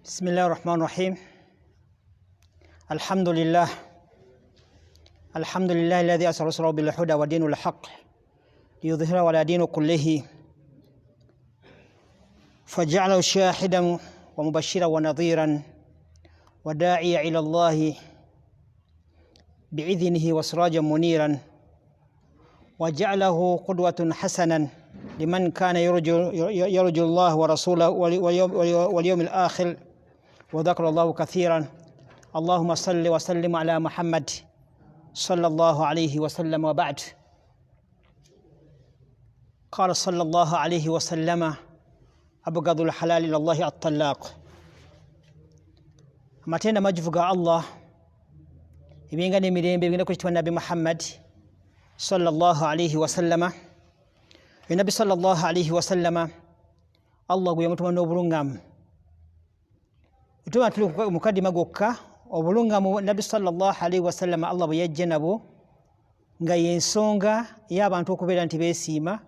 بسم الله الرحمن الرحيم الحمد لله الحمد لله الذي أرسل رسوله بالهدى ودين الحق ليظهره على دين كله فجعله شاهدا ومبشرا ونظيرا وداعيا إلى الله بإذنه وسراجا منيرا وجعله قدوة حسنا لمن كان يرجو الله ورسوله واليوم الآخر وذكر الله كثيرا اللهم صل وسلم على محمد صلى الله عليه وسلم وبعد قال صلى الله عليه وسلم أبغض الحلال إلى الله الطلاق amatenda amajjuvu ga Allah ebyenga n'emirembe bigenda kukitibwa Nabbi Muhammad sallallahu alaihi wasallama. Nabbi sallallahu alaihi wasallama Allah gwe yamutuma n'obulungamu. Tuba tuli mu kadima gokka obulungamu Nabbi sallallahu alaihi wasallama Allah bwe yajja nabwo nga y'ensonga y'abantu okubeera nti beesiima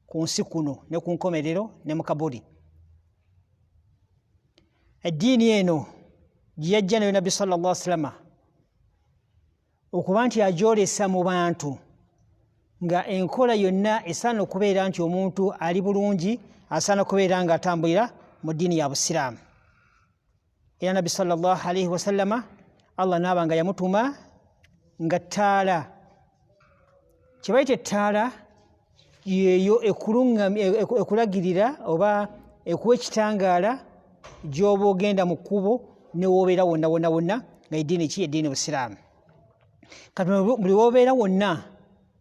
ku nsi kuno ne ku nkomerero ne mu kaburi. Eddiini eno gye yajja nayo Nabbi sallallahu alaihi wasallama okuba nti agyolesa mu bantu nga enkola yonna esaana okubeera nti omuntu ali bulungi asaana okubeera nga atambulira mu ddiini ya Busiraamu. Era Nabbi sallallahu alaihi wasallama Allah n'aba nga yamutuma nga ttaala. Kye bayita ettaala yeeyo ekulagirira oba ekuwa ekitangaala gy'oba ogenda mu kkubo ne w'obeera wonna wonna wonna nga eddiini ki? Eddiini Busiraamu. Kati buli w'obeera wonna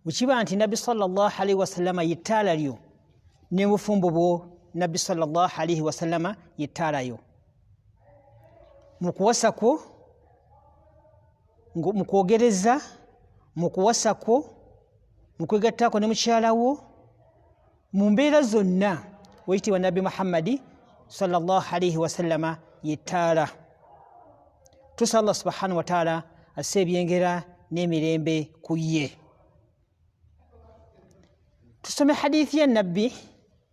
bwe kiba nti Nabbi sallallahu alaihi wasallama ye ttaala lyo ne bufumbo bwo Nabbi sallallahu alaihi wasallama ye ttaala yo. Mu kuwasa kwo, mu kwogereza, mu kuwasa kwo, mu kwegattako ne mukyala wo, mu mbeera zonna weyitibwa Nabbi Muhammadi sallallahu alaihi wasallama ye ttaala. Tusaba Allah subhanahu wa ta'ala asse ebyengera n'emirembe ku ye. Tusome hadithi ya Nabbi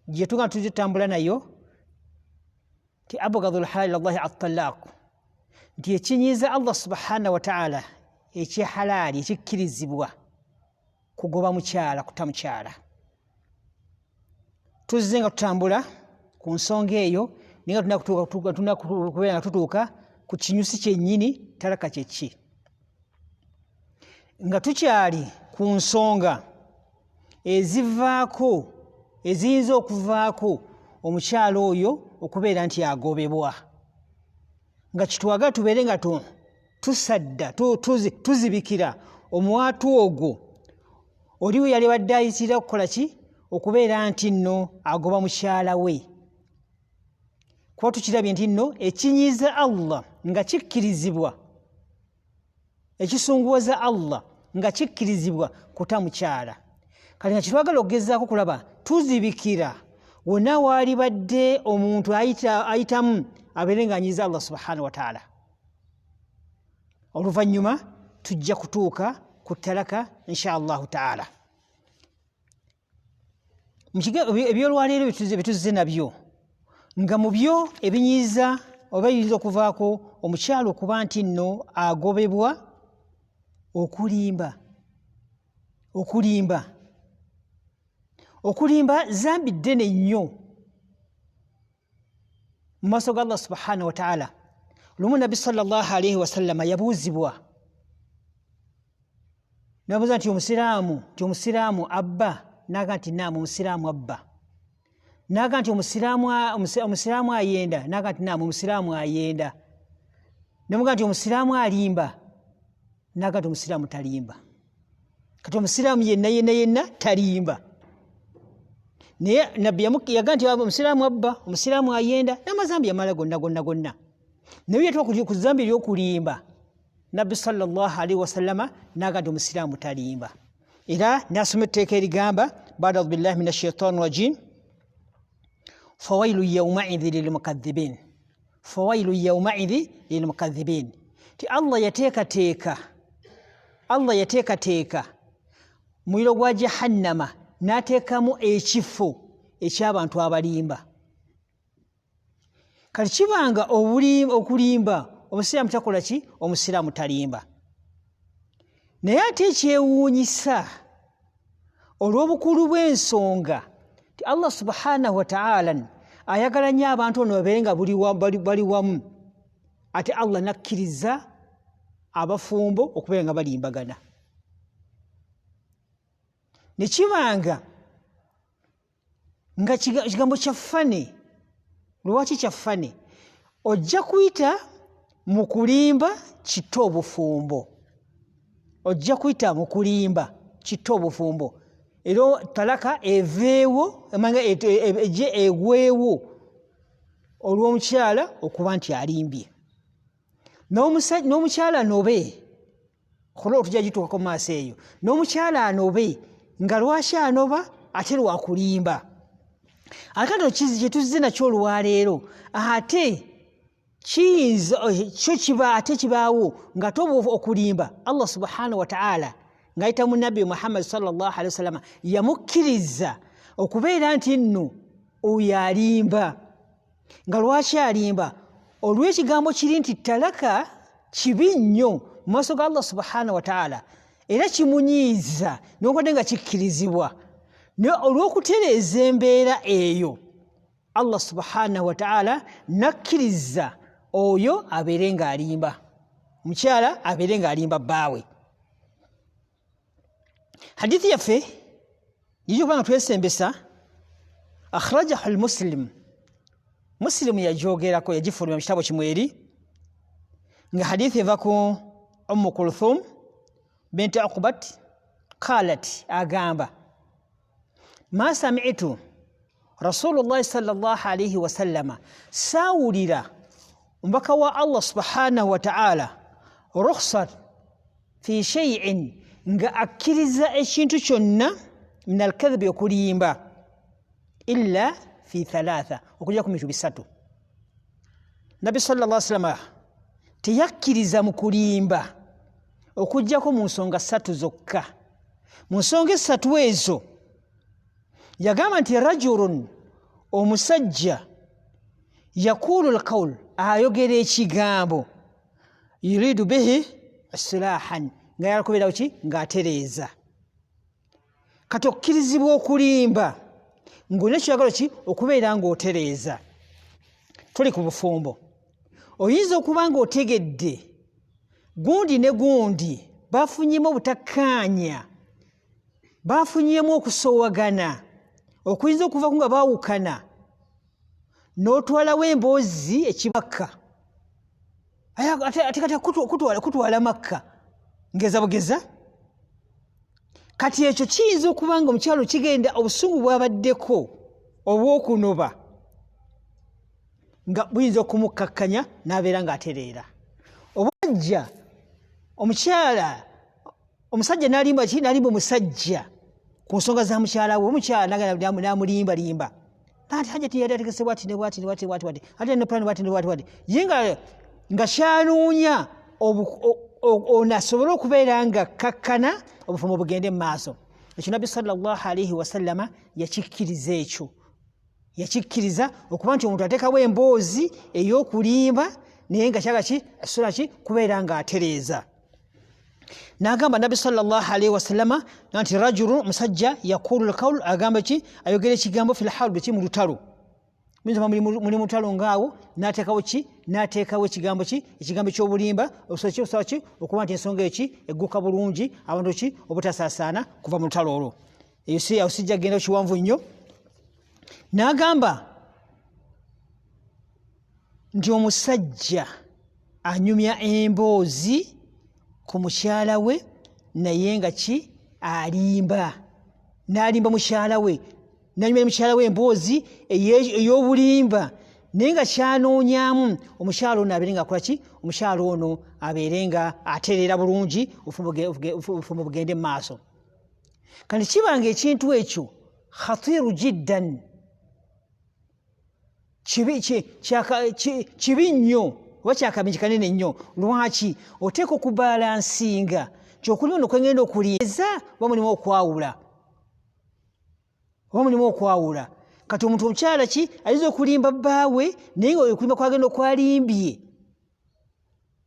gye tugenda tugitambula nayo nti abghadul halal ila Allahi at-talaq, nti ekinyiiza Allah subhanahu wa ta'ala ekyehalaali ekikkirizibwa kugoba mukyala, kuta mukyala. Tuzze nga tutambula ku nsonga eyo naye nga tulina kubeera nga tutuuka ku kinyusi kyennyini talaka kye ki. Nga tukyali ku nsonga ezivaako eziyinza okuvaako omukyala oyo okubeera nti agobebwa, nga kitwagala tubeere nga tusadda tuzibikira omuwaatu ogwo oli we yali badde ayitira okukola ki, okubeera nti nno agoba mukyala we. Kuba tukirabye nti nno ekinyiiza Allah nga kikkirizibwa, ekisunguwaza Allah nga kikkirizibwa kuta mukyala. Kati nga kitwagala okugezaako kulaba tuzibikira wonna waali badde omuntu ayitamu abeere ng'anyiiza Allah subhanahu wa ta'ala. Oluvannyuma tujja kutuuka ku talaka insha Allahu ta'ala. Ebyolwaleero bituzze nabyo nga mu byo ebinyiiza oba ebiyinza okuvaako omukyala okuba nti nno agobebwa okulimba. Okulimba. Okulimba zambi ddene nnyo mu maaso ga Allah subhanahu wa ta'ala. Lumu Nabbi sallallahu alaihi wasallama yabuuzibwa, nabuuza nti omusiraamu abba? N'agamba nti naamu, omusiraamu abba. N'agamba nti omusiraamu ayenda? N'agamba nti naamu, omusiraamu ayenda. Namugamba nti omusiraamu alimba? N'agamba nti omusiraamu talimba. Kati omusiraamu yenna yenna yenna talimba. Naye Nabbi yagamba nti omusiraamu abba, omusiraamu ayenda, n'amazambi yamala gonna gonna gonna. Naye yatuuka ku zambi ery'okulimba, Nabbi sallallahu alaihi wasallama n'agamba nti omusiraamu talimba. Era n'asoma etteeka erigamba ba'da a'udhu billahi minash shaitani rajim, fawailu yawmaidhi lilmukaththibin, fawailu yawmaidhi lilmukaththibin. Ti Allah yateekateeka, Allah yateekateeka muliro gwa jahannama n'ateekamu ekifo eky'abantu abalimba. Kati kibanga okulimba omusiraamu takola ki? Omusiraamu talimba. Naye ate ekyewuunyisa olw'obukulu bw'ensonga nti Allah subhanahu wataala ayagala nnyo abantu bano babeere nga bali wamu, ate Allah n'akkiriza abafumbo okubeera nga balimbagana. Ne kibanga nga kigambo kya fane. Lwaki kya fane? Ojja kuyita mu kulimba kitte obufumbo, ojja kuyita mu kulimba kitte obufumbo, era talaka eveewo, emanga ejje egwewo olw'omukyala okuba nti alimbye. N'omukyala nobe kola otujja gituukako mu maaso eyo, n'omukyala anobe nga lwaki anoba ate lwakulimba. Ate kati kye tuzze nakyo olwaleero ate kiyinza kyo kiba ate kibaawo nga toba okulimba. Allah subhanahu wataala ng'ayita mu Nabbi Muhammad sallallahu alaihi wasallama yamukkiriza okubeera nti nno oyo alimba. Nga lwaki alimba? Olw'ekigambo kiri nti talaka kibi nnyo mu maaso ga Allah subhanahu wataala, era kimunyiiza newankubadde nga kikkirizibwa. Naye olw'okutereeza embeera eyo Allah subhanahu wataala n'akkiriza oyo abeere ng'alimba, omukyala abeere ng'alimba bbaawe. Hadithi yaffe yiyo kubanga twesembesa, akhrajahu lmuslim, Musilimu yagyogerako, yagifulumya mu kitabo kimwe eri, nga hadithi eva ku Ummu Kulthum binti Uqbat qalat, agamba ma samitu Rasulullahi sallallahu alaihi wasallama, saawulira omubaka wa Allah subhanahu wataala rukhsat fi shay'in, nga akkiriza ekintu kyonna min alkadhibi, okulimba, illa fi thalatha, okujja ku bintu bisatu. Nabbi sallallahu alaihi wasallama teyakkiriza mu kulimba okujjako mu nsonga ssatu zokka. Mu nsonga essatu ezo yagamba nti rajulun, omusajja, yakulu lqaul, ayogera ekigambo, yuridu bihi silahan, nga yalakubeerawo ki? Ng'atereeza. Kati okkirizibwa okulimba ng'olina kyeyagala ki? Okubeera ng'otereeza. Tuli ku bufumbo, oyinza okuba ng'otegedde gundi ne gundi bafunyemu obutakkaanya, bafunyemu okusoowagana okuyinza okuvaku nga baawukana, n'otwalawo emboozi ekibakka ate kati kutwala Makka ngeza bugeza. Kati ekyo kiyinza okuba nga omukyalo kigenda obusungu bwabaddeko obw'okunoba nga buyinza okumukkakkanya n'abeera ng'atereera. Obajja omukyala, omusajja n'alimba ki? N'alimba omusajja ku nsonga za mukyala we, omukyala n'amulimbalimba ati hajati yali ategese bwati ne bwati ne bwati bwati bwati, ate ne plan bwati ne bwati bwati, ye nga kyanoonya ono asobole okubeera nga kkakkana obufumbo bugende mu maaso. Ekyo Nabbi sallallahu alaihi wasallama yakikkiriza, ekyo yakikkiriza okuba nti omuntu ateekawo emboozi ey'okulimba naye nga kyaga ki asula ki kubeera ng'atereeza. N'agamba Nabbi sallallahu alaihi wasallama nti rajulu, musajja, yakulu lkaul, agamba ki? Ayogera ekigambo, fi lharbi, ki? Mu lutalo. Muyinza muli mutalo ngaawo n'ateekawo ki? N'ateekawo ekigambo ki? Ekigambo eky'obulimba, osobola ki okuba nti ensonga eki egguka bulungi, abantu ki obutasaasaana kuva mu lutalo olwo. Eyo si awo sijja kugenda kiwanvu nnyo. N'agamba nti omusajja anyumya emboozi ku mukyala we naye nga ki alimba, n'alimba mukyala we, n'anyumya mukyala we emboozi ey'obulimba naye nga kyanoonyaamu omukyala ono abeere nga akola ki? Omukyala ono abeere nga atereera bulungi, obufumbo bugende mu maaso. Kati kibanga ekintu ekyo khatiru jiddan, kibi nnyo oba kyakabi kanene nnyo. Lwaki? Oteeka okubalansinga kyokulima ono kwengenda okulieza, oba mulimu okwawula, oba mulimu okwawula. Kati omuntu omukyala ki ayinza okulimba bbaawe, naye nga okulimba kwagenda okwalimbye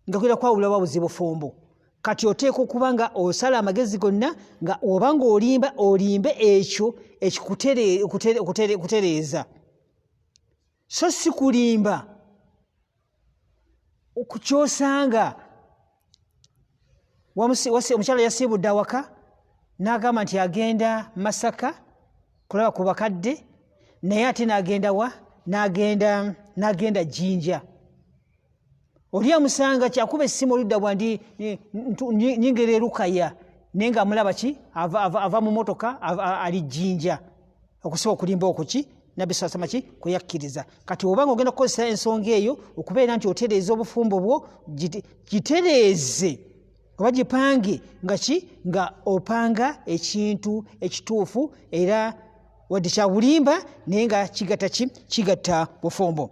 nga kugenda kwawula bwawuzi bufumbo. Kati oteekwa okuba nga osala amagezi gonna nga oba ng'olimba olimbe ekyo ekikutereeza, so si kulimba kyosanga. Omukyala yasiibudde awaka n'agamba nti agenda Masaka kulaba ku bakadde, naye ate n'agenda wa? N'agenda Jinja. Oli amusanga kyakuba essimu oludda bwandi nyingera erukaya, naye nga amulaba ki ava mu motoka ali Jinja. Okusobola okulimba okuki Nabbi sallallahu alaihi wasallam ki kuyakkiriza. Kati oba nga ogenda kukozesa ensonga eyo okubeera nti otereeza obufumbo bwo, gitereeze oba gipange nga ki nga opanga ekintu ekituufu, era wadde kya bulimba naye nga kigatta ki kigatta bufumbo.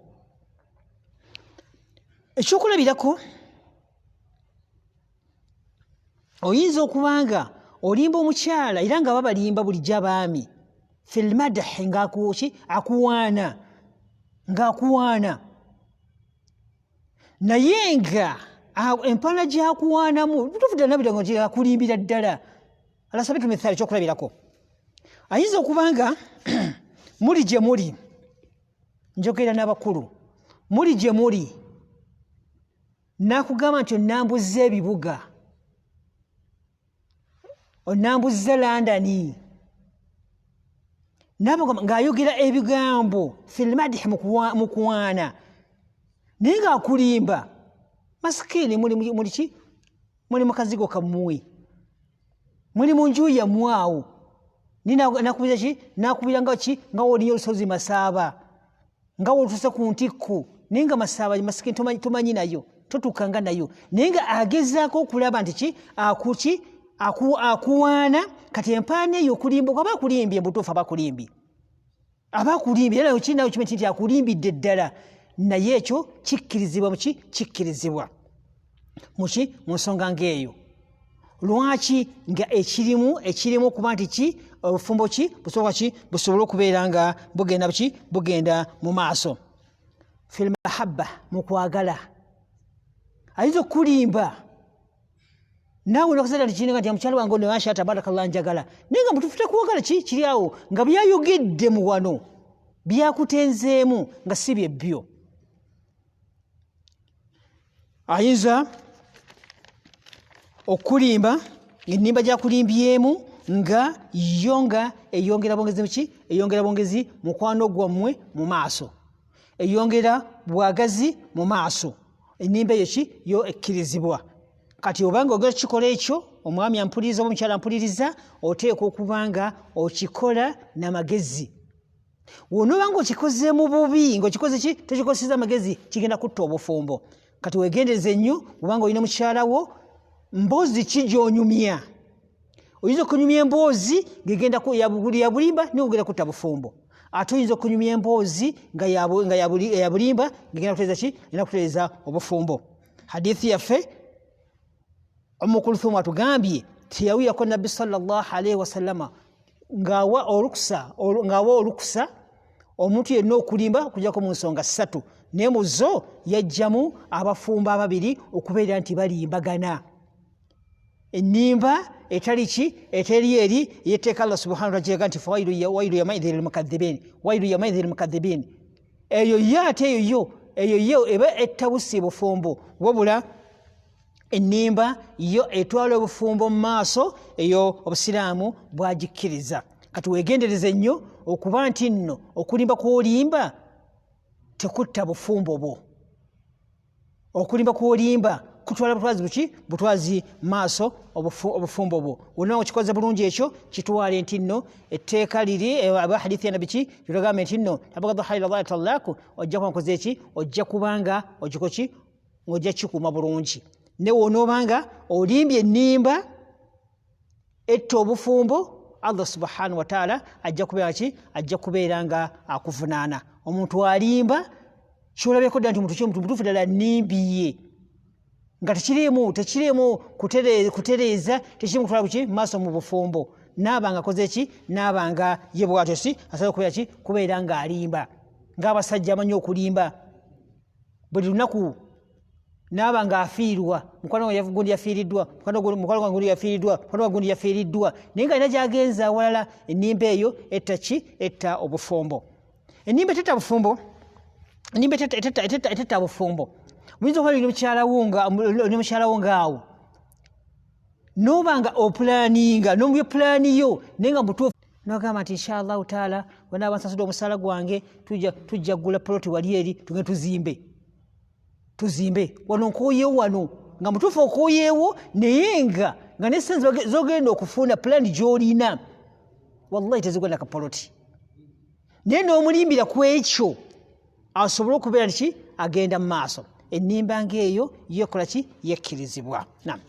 Ekyokulabirako, oyinza okuba nga olimba omukyala, era nga babalimba bulijjo abaami fil madh, nga akuwaana, ng'akuwaana, naye nga empaana gy'akuwaanamu butuufu ddala nabira nga akulimbira ddala. Alasabitu mithali, ekyokulabirako, ayinza okuba nga muli gye muli, njogera n'abakulu, muli gye muli n'akugamba nti onnambuzza ebibuga, onnambuzza London, nabagamba ng'ayogera ebigambo fil madhi mu kuwaana, naye ng'akulimba. Masikini muli ki muli mu kazigo kammwe, muli mu nju yammwe awo, nakubira ki nakubira nga ki nga wolinya olusozi Masaaba, nga wolutuuse ku ntikko, naye nga Masaaba masikini tomanyi nayo, totuukanga nayo, naye nga agezaako okulaba nti ki akuki akuwaana. Kati empaana eyo okulimba aba akulimbye mubutuufu, aba akulimbye, aba akulimbye, era nayo nayo kimanyi nti akulimbidde ddala, naye ekyo kikkirizibwa muki kikkirizibwa muki mu nsonga ng'eyo. Lwaki? Nga ekirimu okuba nti ki obufumbo ki busobola ki busobole okubeera nga bugenda ki bugenda mu maaso. Fil mahabba, mu kwagala, ayinza okukulimba naawe nokuzada nti kiringa nti omukyala wange ono masha tabarakallah njagala, naye nga mutuufu takuwagala. Ki kiri awo nga byayogedde mu wano byakutenzeemu nga si byebbyo. Ayinza okulimba ennimba gyakulimbyemu nga yo nga eyongera bwongezi ki eyongera bwongezi mukwano gwammwe mu maaso, eyongera bwagazi mu maaso. Ennimba eyo ki yo ekkirizibwa. Kati obanga ogenda kukikola ekyo, omwami ampuliriza oba omukyala ampuliriza, oteekwa okuba nga okikola n'amagezi. Wonooba ng'okikoze mu bubi, ng'okikoze ki tokikozeseza amagezi, kigenda kutta obufumbo. Kati weegendereze nnyo obanga olina mukyala wo, mboozi ki gy'onyumya? Oyinza okunyumya emboozi ng'egenda ya bulimba naye ogenda kutta bufumbo. Ate oyinza okunyumya emboozi nga ya bulimba ng'egenda kutereeza ki egenda kutereeza obufumbo. Hadithi yaffe Ummu Kulthum atugambye teyawuyako Nabbi sallallahu alaihi wasallama ng'awa olukusa, ng'awa olukusa omuntu yenna okulimba okujjako mu nsonga ssatu, naye mu zo yajjamu abafumbo ababiri okubeera nti balimbagana ennimba etali ki eteri eri eyetteeka Allah subhanahu wa ta'ala nti fawailu wailu yawmaidhin lilmukaththibin, wailu yawmaidhin lilmukaththibin. Eyo yo ate eyo yo eba ettabusi bufumbo, wabula ennimba yo etwala obufumbo mu maaso, eyo obusiraamu bwagikkiriza. Kati weegendereze nnyo okuba nti nno okulimba kw'olimba tekutta bufumbo bwo, okulimba kw'olimba kutwala butwazi buki butwazi maaso obufumbo bwo. Wonna okikoze bulungi ekyo kitwale nti nno etteeka liri aba hadithi ya nabbi ki kyetugamba nti nno abagadu halila llahi talaku, ojja kuba nkoze ki ojja kubanga ogikoki ng'ojja kikuuma bulungi. Ne w'onoobanga olimbye ennimba etta obufumbo, Allah subhanahu wa ta'ala ajja kubeera ki ajja kubeera nga akuvunaana. Omuntu alimba kyolabyeko ddala nti omuntu ki omuntu mutuufu ddala nnimbiye nga tekiriimu kutereeza, tekiriimu kutwala buki maaso mu bufumbo, Naaba nga akoze ki? Naaba nga ye bwatyo si asobola okubeera ki? Kubeera ng'alimba, ng'abasajja amanyi okulimba buli lunaku. Naaba ng'afiirwa mukwano gwange gundi yafiiriddwa, mukwano gwange gundi yafiiriddwa, mukwano gwange gundi yafiiriddwa, naye nga alina gy'agenze awalala. Ennimba eyo etta ki? Etta obufumbo. Ennimba etetta bufumbo, ennimba etetta bufumbo. Muyinza okuba oli mukyala wo ng'awo noba nga opulaninga nomubye pulaani yo, naye nga mutuufu nogamba nti inshallahu taala wena bansasudde omusaala gwange tujja kugula poloti wali eri, tugende tuzimbe wano, nkoyewo wano, nga mutuufu okoyeewo, naye nga ne sente zogenda okufuna, pulaani gy'olina wallahi tezigula nakapoloti, naye n'omulimbira ku ekyo asobole okubeera nti agenda mu maaso. Ennimba ng'eyo yekola ki? Yekkirizibwa. Nam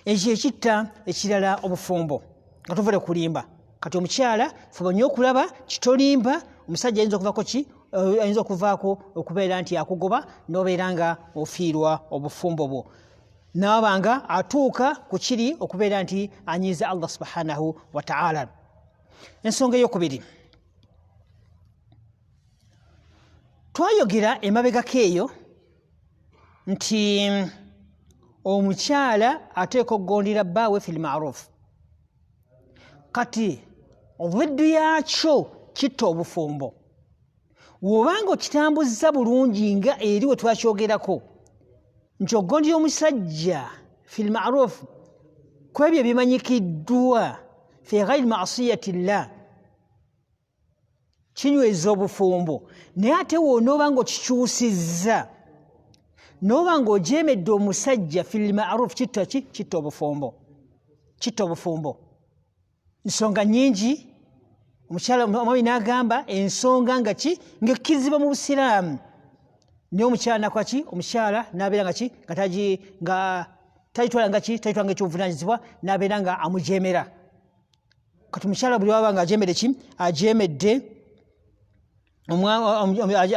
ekyo ekitta ekirala obufumbo nga tuvule kulimba. Kati omukyala fuba nnyo okulaba kitolimba. Omusajja ayinza okuvako ki? Ayinza okuvaako okubeera nti akugoba, n'obeera nga ofiirwa obufumbo bwo, naaba nga atuuka ku kiri okubeera nti anyiiza Allah subhanahu wataala. Ensonga eyokubiri twayogera emabegako eyo nti omukyala ateeka okugondera bbaawe fil maruf. Kati obuddu yakyo kitta obufumbo wobanga okitambuzza bulungi, nga eri we twakyogerako nti okugondera omusajja fil maruf, ku ebyo ebimanyikiddwa, fi ghairi masiyati llah, kinyweza obufumbo. Naye ate wonooba nga okikyusizza, nooba nga ojemedde omusajja fil maruf, kitta ki? Kitta obufumbo, kitta obufumbo. Nsonga nyingi. Omukyala, omwami n'agamba ensonga nga ki ng'ekkirizibwa mu Busiraamu, naye omukyala nakola ki? Omukyala n'abeera nga ki nga tagi nga tagitwala nga ki, tagitwala nga ekyobuvunanyizibwa, n'abeera nga amujemera. Kati omukyala buli waba nga ajemedde ki,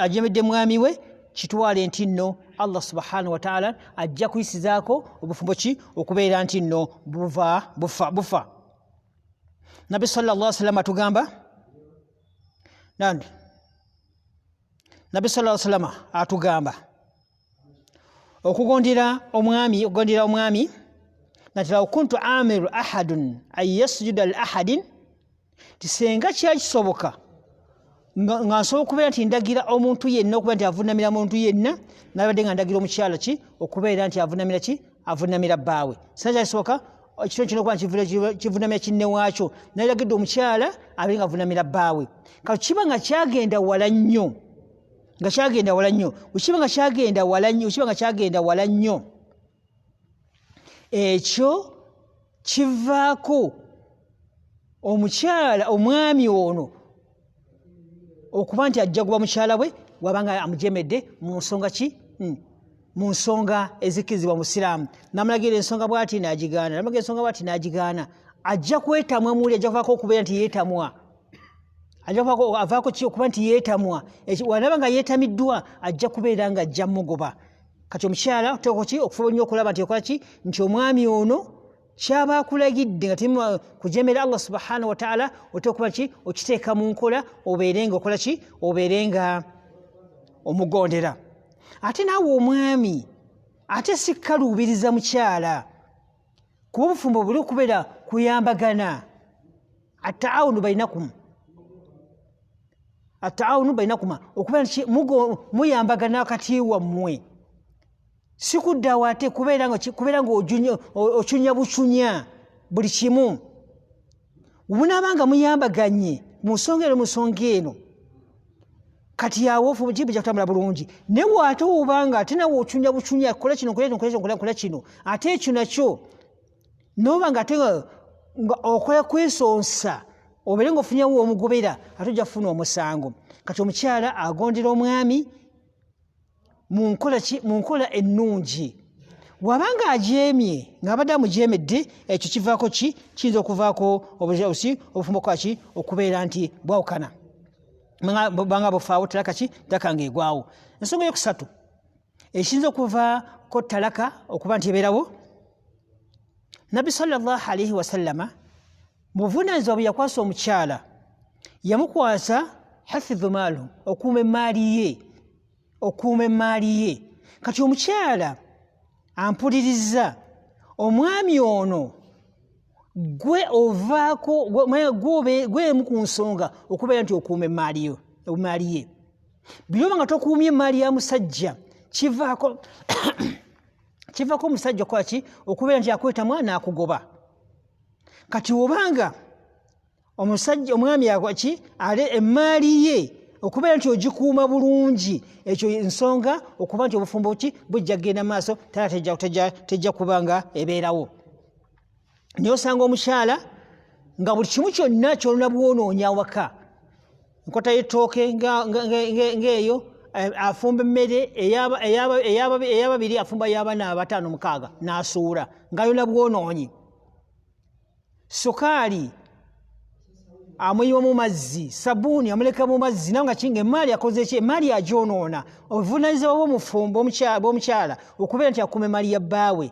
ajemedde mwami we, kitwale nti nno Allah subhanahu wataala ajja kuyisizaako obufumbo ki okubeera nti nno buva bufa bufa. Nabbi sallallahu sallam atugamba nandi, Nabbi sallallahu sallama atugamba okugondera omwami, okugondera omwami nati law kuntu amiru ahadun an yasjuda li ahadin, ti senga kyakisoboka nga nsobola okubeera nti ndagira omuntu yenna okubeera nti avunamira muntu yenna, nabadde nga ndagira omukyala ki okubeera nti avunamira ki, avunamira bbaawe. Singa kyakisoboka ekitone kino okuba nti kivunamira kinne waakyo, nalagidde omukyala abeere nga avunamira bbaawe. Kati kiba nga kyagenda wala nnyo, nga kyagenda wala nnyo, wekiba nga kyagenda wala nnyo, kiba nga kyagenda wala nnyo, ekyo kivaako omukyala, omwami ono okuba nti ajja kuba mukyala bwe wabanga amujemedde mu nsonga ki, mu nsonga ezikkirizibwa musiraamu, namulagira ensonga bwati nagigaana, namulagira ensonga bwati nagigaana, ajja kwetamwa muli, ajja kuvaako okubeera nti yeetamwa, ajja kuvaako avaako ki okuba nti yeetamwa. Wanaba nga yeetamiddwa, ajja kubeera nga ajja mugoba. Kati omukyala oteekwa ki okufuba nnyo okulaba nti okola ki, nti omwami ono kyaba akulagidde nga temu kujemera Allah subhanahu wataala, oteekwa okuba ki okiteeka mu nkola, obeere nga okola ki, obeere nga omugondera. Ate naawe omwami ate sikkaluubiriza mukyala, kuba obufumbo buli okubeera kuyambagana, ataawunu bainakum, ataawunu bainakuma, okubeera nti muyambagana wakati wammwe, si kuddawo ate kubeera nga ocunya bucunya buli kimu. Munaaba nga muyambaganye mu nsonga eno, mu nsonga eno, kati awo kibu kyakutambula bulungi. Naye waate obanga ate nawe ocunya bucunya, kola kino, kola kino, kola kino, kola kino, ate ekyo nakyo noba nga ate nga okola kwesonsa obeere nga ofunyewo omugobera, ate ojja kufuna omusango. Kati omukyala agondera omwami mu nkola ki, mu nkola ennungi. Wabanga ajeemye ng'abadde amujeemedde, ekyo kivaako ki? Kiyinza okuvaako obufumbo kwaki okubeera nti bwawukana, banga bufaawo, talaka ki, talaka ng'egwawo. Ensonga eyokusatu ekiyinza okuvaako talaka okuba nti ebeerawo, Nabbi sallallahu alaihi wasallama Mu buvunaanyizibwa bwe yakwasa omukyala, yamukwasa hafidhu maalu, okuuma emaali ye, okuuma emaali ye. Kati omukyala ampuliriza, omwami ono gwe ovaako, gwemu ku nsonga okubeera nti okuuma emaali yo, emaali ye. Byoba nga tokuumye emaali ya musajja, kivaako omusajja okukola ki? Okubeera nti akwetamwa n'akugoba. Kati obanga omusajja, omwami ki ale emaali ye, okubeera nti ogikuuma bulungi, ekyo nsonga okuba nti obufumbo ki bujja kugenda maaso, tala tejja kuba nga ebeerawo. Naye osanga omukyala nga buli kimu kyonna kyolina bwonoonya awaka, enkota y'ettooke ng'eyo, afumba emmere ey'ababiri, afumba y'abaana abataano mukaaga n'asuula nga yona bwonoonyi. Sukaali amuyiwa mu mazzi, sabuuni amuleka mu mazzi, nawe nga kinga emaali akoze ki? Emaali agyonoona. Obuvunanyizibwa bw'omufumbo bw'omukyala okubeera nti akuuma emaali ya bbaawe.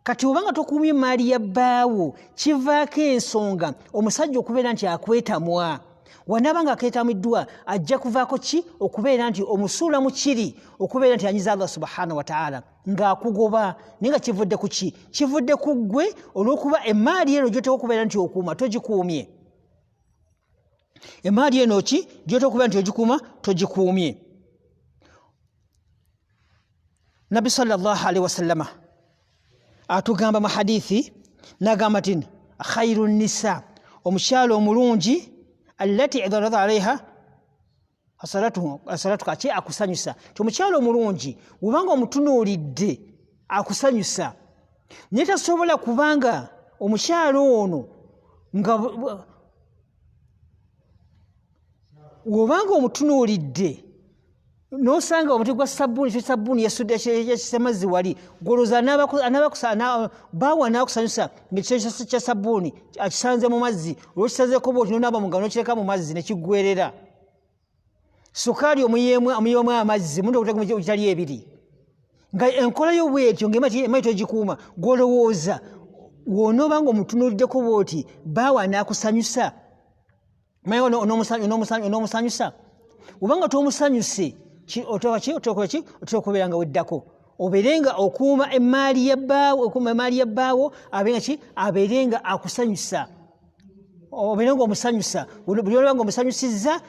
Kati obanga tokuumye emaali ya bbaawo, kivaako ensonga omusajja okubeera nti akwetamwa. Wanaaba nga akeetamiddwa, ajja kuvaako ki? Okubeera nti omusuula mu kiri okubeera nti anyiza Allah subhanahu wataala ng'akugoba. Naye nga kivudde ku ki? Kivudde ku ggwe, olw'okuba emaali eno gy'oteeka okubeera nti okuuma togikuumye. Emaali eno ki gy'oteeka okubeera nti ogikuuma togikuumye. Nabbi sallallahu alaihi wasallama atugamba mu hadithi nagamba nti khairu nisa, omukyala omulungi, allati idha rada alaiha asalatu kaki akusanyusa. Ti omukyala omulungi wubanga omutunuulidde akusanyusa, naye tasobola kubanga omukyala ono nga wobanga omutunuulidde nosanga omuti gwa sabbuuni, kyo sabbuuni yasudde amazzi wali, gwolowooza baawa nakusanyusa ngaekisero kya sabbuuni akisanze mu mazzi, olwokisazeeko bwoti nonaaba mu ngalo nokireka mu mazzi nekiggwerera. Sukaali omuyiwamu amazzi mundu okutali ebiri, nga enkola yo bwetyo ngaemayi togikuuma. Gwolowooza wonooba nga omutunuuliddeko bwoti baawa nakusanyusa, maye onoomusanyusa? Obanga tomusanyuse, oteeka okubeera nga weddako, obeere nga okuuma emaali ya bbaawo, okuuma emaali ya bbaawo, abeere nga ki, abeere nga akusanyusa, obeere nga omusanyusa. Buli olaba nga omusanyusizza,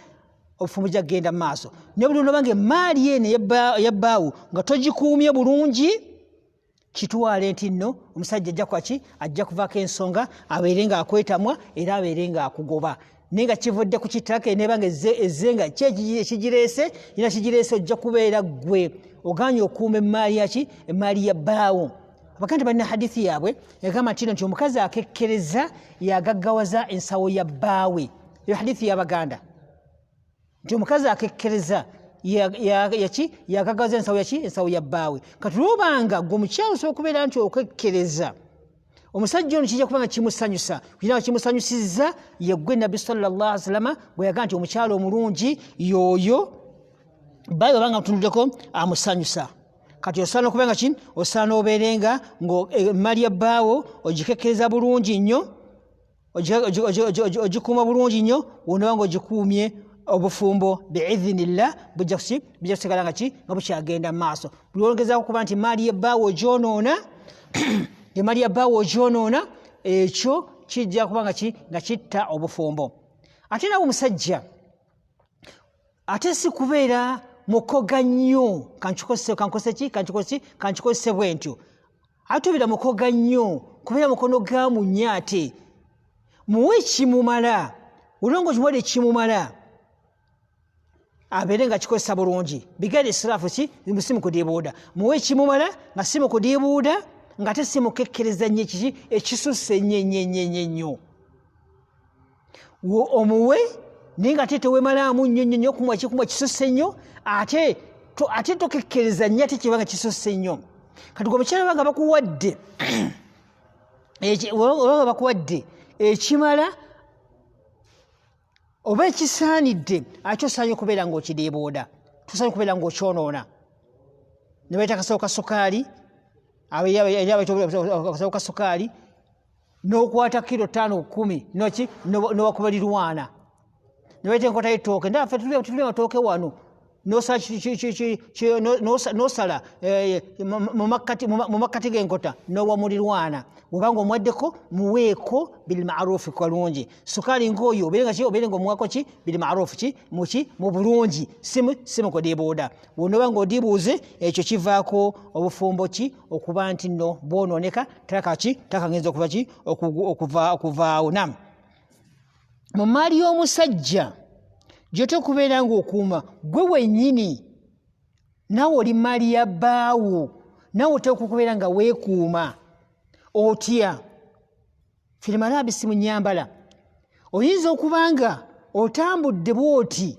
obufumbo bujja kugenda mu maaso. Naye buli olaba nga emaali eno eya bbaawo nga togikuumye bulungi, kitwale nti nno omusajja ajja kwaki, ajja kuvaako ensonga abeere nga akwetamwa era abeere nga akugoba. Naye nga kivudde ku kitaka eneeba nga ezze nga ki ekigireese, yina kigireese, ojja kubeera ggwe oganye okuuma emaali yaki, emaali ya bbaawo. Abaganda balina hadithi yaabwe egamba nti nti omukazi akekkereza yagaggawaza ensawo ya bbaawe. Eyo hadithi y'abaganda nti omukazi akekkereza yaki yagaggawaza ensawo yaki, ensawo ya bbaawe. Kati lwobanga gwe omukyala osobola okubeera nti okekkereza, omusajja ono kijja kuba nga kimusanyusa, kira kimusanyusizza yeggwe Nabbi sallallahu alaihi wasallama bwe yagamba nti omukyala omulungi yoyo bbaawe obanga mutunuddeko amusanyusa. Kati osaana okuba nga ki, osaana obeere nga emaali ya bbaawo ogikekkereza bulungi nnyo, ogikuuma bulungi nnyo. Wonaba nga ogikuumye, obufumbo biidhinillah bujja kusigala nga ki, nga bukyagenda mu maaso. Buli olongezaako kuba nti emaali yebbaawo ogyonoona, emaali ya bbaawo ogyonoona, ekyo kijja kuba nga ki, nga kitta obufumbo. Ate nawe omusajja, ate si kubeera mukoga nnyo, kankikozese ki, kankikozese kankikozese bwe ntyo, ate obeera mukoga nnyo kubeera mukono ga munye, ate muwe ekimumala. Olwongo kimuwadde ekimumala, abeere nga kikozesa bulungi, bigere israafu ki, si mukudiibuuda. Muwe ekimumala nga si mukudiibuuda, nga ate si mukekkereza nnyo ekiki ekisusse ennyo ennyo ennyo ennyo ennyo. Omuwe naye nga ate tewemalaamu nnyo nnyo nnyo kumwa kikumwa kisusse nnyo, ate tokekkereza nnyo ate kiba nga kisusse nnyo. Kati gwe omukyala banga bakuwadde oba bakuwadde ekimala oba ekisaanidde, ate osaanye okubeera ng'okidiibuuda, tosaanye okubeera ng'okyonoona. Ne bayita akasawo ka sukaali, akasawo ka sukaali. N'okwata kiro 5 10 noki n'owakubalirwana. Ne bayita enkota y'ettooke, ndaba ffe tulya amatooke wano. N'osala n'osala, mu makkati g'enkota n'owa mulirwana. Bw'oba ng'omuwaddeko, muweeko bil ma'rufi kalungi. Sukaali ng'oyo obeere nga ki, obeere ng'omuwaako ki bil ma'rufi ki, mu ki, mu bulungi, si mu kudiibuuda. Bw'onooba ng'odiibuuze, ekyo kivaako obufumbo ki okuba nti nno bwonooneka, talaka ki, talaka ng'eyinza okuva ki, okuvaawo. Naam. Mu mmaali y'omusajja gy'oteekwa okubeera ng'okuuma gwe wennyini, naawe oli mmaali ya bbaawo, naawe oteekwa okubeera nga weekuuma. Otya? Firimalabisi mu nnyambala. Oyinza okuba nga otambudde bw'oti,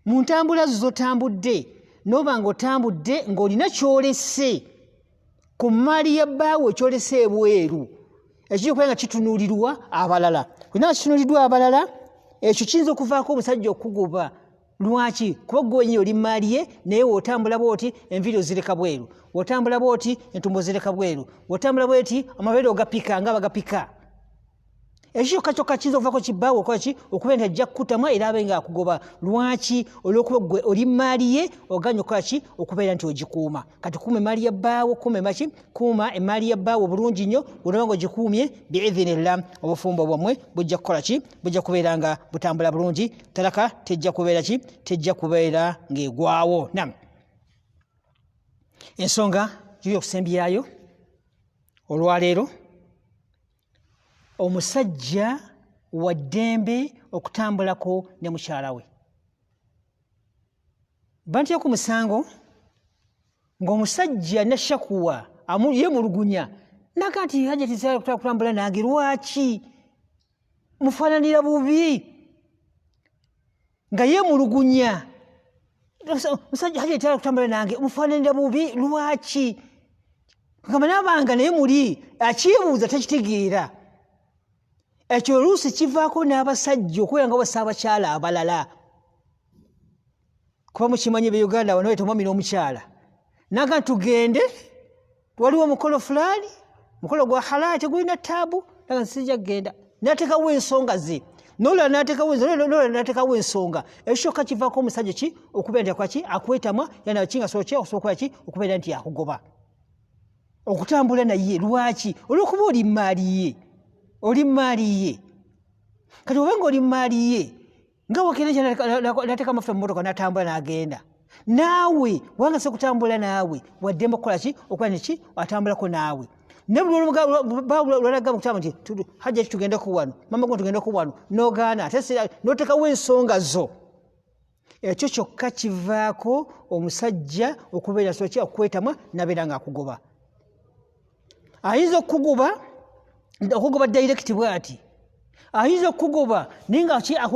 mu ntambula zo z'otambudde, n'oba ng'otambudde ng'olina ky'olese ku mmaali ya bbaawo, ky'olese ebweru, ekiyinza okubeera nga kitunuulirwa abalala. Bw'oba nga kitunuuliddwa abalala, ekyo kiyinza okuvaako omusajja okukugoba. Lwaki? Kuba ggwe wennyini oli mmaali ye, naye w'otambula bw'oti enviiri ozireka bweru, w'otambula bw'oti entumbo ozireka bweru, w'otambula bw'oti amabeere ogapika nga bagapika. Ekyo kyokka kyokka kiyinza okuvaako kibbaawo okukola ki? Okubeera nti ajja kukutamwa era abe ng'akugoba. Lwaki? Olw'okuba ggwe oli mmaali ye, oganye okukola ki? Okubeera nti ogikuuma. Kati kuuma emmaali ya bbaawo, kuuma emmaali ki? Kuuma emmaali ya bbaawo bulungi nnyo. Bw'onoba ng'ogikuumye, biidhinillah, obufumbo bwammwe bujja kukola ki? Bujja kubeera nga butambula bulungi. Talaka tejja kubeera ki? Tejja kubeera ng'egwawo. Naam. Ensonga giri okusembyayo olwaleero, omusajja wa ddembe okutambulako ne mukyala we. Bantya ku musango ng'omusajja nashakuwa yeemulugunya naga nti hajja tisobola kutambula nange, lwaki mufaananira bubi? Nga yeemulugunya, musajja hajja tisobola kutambula nange, mufaananira bubi lwaki? Ngamba n'abanga naye muli akyebuuza takitegeera. Ekyo oluusi kivaako n'abasajja okubeera nga basa abakyala abalala. Kuba mukimanyi be Uganda wano bayita omwami n'omukyala. Naga tugende, waliwo omukolo fulani, mukolo gwa halali tegulina taabu, naga nti sijja kugenda. N'ateekawo ensonga ze. N'olulala n'ateekawo ensonga, n'olulala n'ateekawo ensonga. Ekyo kyokka kivaako omusajja ki okubeera nti akola ki? Akwetamwa, yana ki nga asobola ki? Okusobola okukola ki? Okubeera nti akugoba. Okutambula naye lwaki? Olw'okuba oli mmaali ye. Oli mmaali ye. Kati oba ng'oli mmaali ye, nga wakeera n'ateeka amafuta mu mmotoka n'atambula n'agenda. Naawe wanga si kutambula naawe, waddembe okukola ki? Okukola ne ki? Atambulako naawe. Ne buli lw'olagamba okutambula nti, Hajja ki tugendeko wano, mama gwe tugendeko wano, n'ogaana, ate si, n'oteekawo ensonga zo. Ekyo kyokka kivaako omusajja okubeera so ki okwetamwa n'abeera ng'akugoba. Ayinza okukugoba direct bw'ati. Ayinza okukugoba naye nga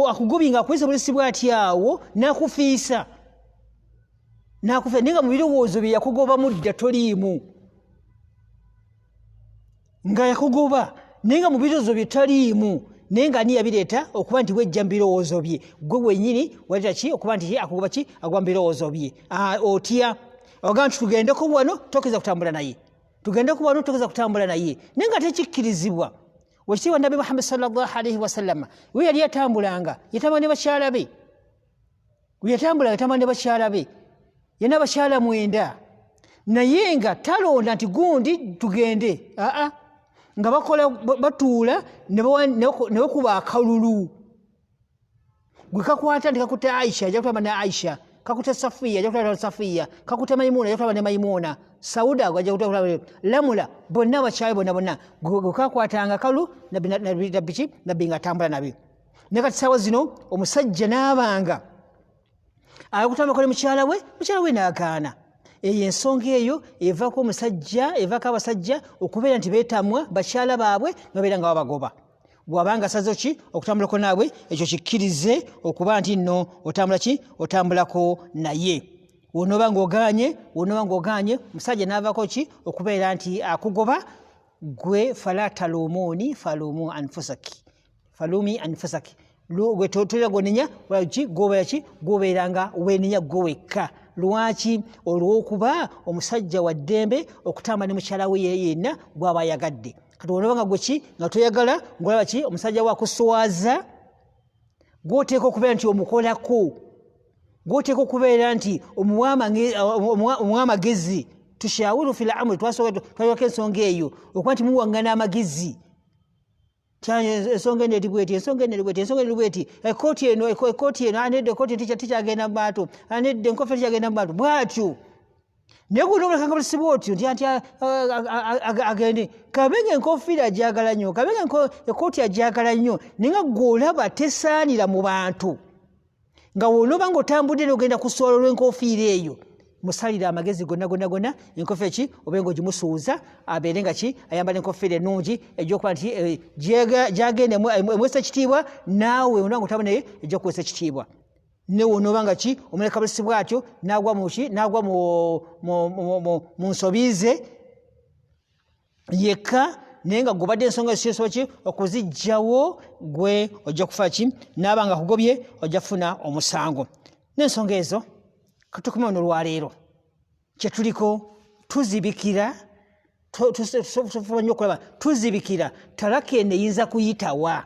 akugobye ng'akuyisa bulisi bw'ati awo n'akufiisa. N'akufiisa naye nga mu birowoozo bye yakugobamu dda toliimu. Nga yakugoba naye nga mu birowoozo bye taliimu, naye nga ani yabireeta okuba nti wejja mu birowoozo bye. Ggwe wennyini waleeta ki okuba nti akugoba ki? Agoba mu birowoozo bye. Otya? Ogamba nti tugendeko wano, tokkiriza kutambula naye. Tugendeko wano, tokkiriza kutambula naye. Naye nga tekikkirizibwa. Wekitiibwa Nabbi Muhammad sallallahu alaihi wasallam we yali atambulanga, yatambula ne bakyala be. We yatambulanga, yatambula ne bakyala be. Yena abakyala 9. Naye nga talonda nti gundi tugende. Aa, nga bakola, batuula, ne bakuba akalulu. Gwe kakwata nti kakutte Aisha, ajja kutamba ne Aisha. Kakutte Safiya, ajja kutamba ne Safiya. Kakutte Maimuna, ajja kutamba ne Maimuna. Sauda, ajja kutamba ne Lamula, bonna abakyala bonna bonna. Gwe kakwatanga akalu, nabbi ki? Nabbi ng'atambula nabyo. Naye kati ssaawa zino omusajja n'abanga akutambako ne mukyala we, mukyala we n'agaana. Eyo ensonga eyo evaako omusajja, evaako abasajja okubeera nti beetamwa bakyala baabwe ne babeera nga babagoba. Bw'abanga asaze ki okutambulako naawe, ekyo kikkirize okuba nti nno otambula ki? Otambulako naye. W'onooba ng'ogaanye, w'onooba ng'ogaanye, omusajja n'avaako ki okubeera nti akugoba, ggwe fala talumuuni falumu anfusaki. Falumi anfusaki. Gwe tolina gw'onenya, lwaki gw'obeera ki? Gw'obeera nga weenenya ggwe wekka. Lwaki? Olw'okuba omusajja wa ddembe okutambula ne mukyala we ye yenna gw'aba ayagadde. Kati olaba nga gwe ki nga toyagala, ng'olaba ki omusajja wo akuswaza, gw'oteeka okubeera nti omukolako, gw'oteeka okubeera nti omuwa amagezi. Tushawiru fil amri, twasooka ensonga eyo okuba nti muwaŋŋana amagezi. Ensonga eno eri bweti, ensonga eno eri bweti, ensonga eno eri bweti, ekooti eno, ekooti eno, anedde ekooti tikyagenda mu bantu, anedde enkofiira tikyagenda mu bantu, bwatyo. Naye gwe nobulekanga bulisiba otyo nti anti agende, kabe nga enkofiira agyagala nnyo, kabe nga ekooti agyagala nnyo, naye nga gwe olaba tesaanira mu bantu, nga wonoba nga otambudde n'ogenda ku sswalo lw'enkofiira eyo, musalire amagezi gonna gonna gonna, enkofiira ki obe nga ogimusuuza, abeere nga ki ayambala enkofiira ennungi ejja okuba nti gyagenda emuweesa ekitiibwa, naawe onoba nga otambula naye ejja kuweesa ekitiibwa. Ne wonoba nga ki omuleka bulisi bwatyo n'agwa mu ki, n'agwa mu nsobi ze yekka, naye nga gobadde ensonga ezisobola ki okuziggyawo, gwe ojja kufa ki n'aba nga akugobye ojja kufuna omusango. N'ensonga ezo katukome wano olwaleero, kye tuliko tuzibikira, tufuba nnyo okulaba tuzibikira talaka eno eyinza kuyitawa,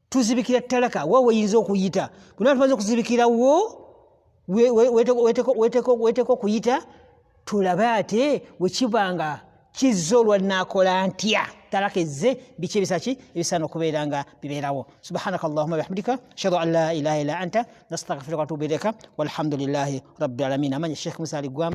tuzibikira talaka wa weyinza okuyita. Bwena tumaze okuzibikira wo weteeka okuyita, tulabe ate wekiba nga kizze olwa naakola ntya, talaka ezze, biki ebisa ki ebisaana okubeera nga bibeerawo. Subhanaka allahumma bihamdika, ashhadu an la ilaha illa anta, nastaghfiruka wa atubu ilaika, walhamdulillahi rabbil alamin. Amanya Sheikh Musa Aligwama.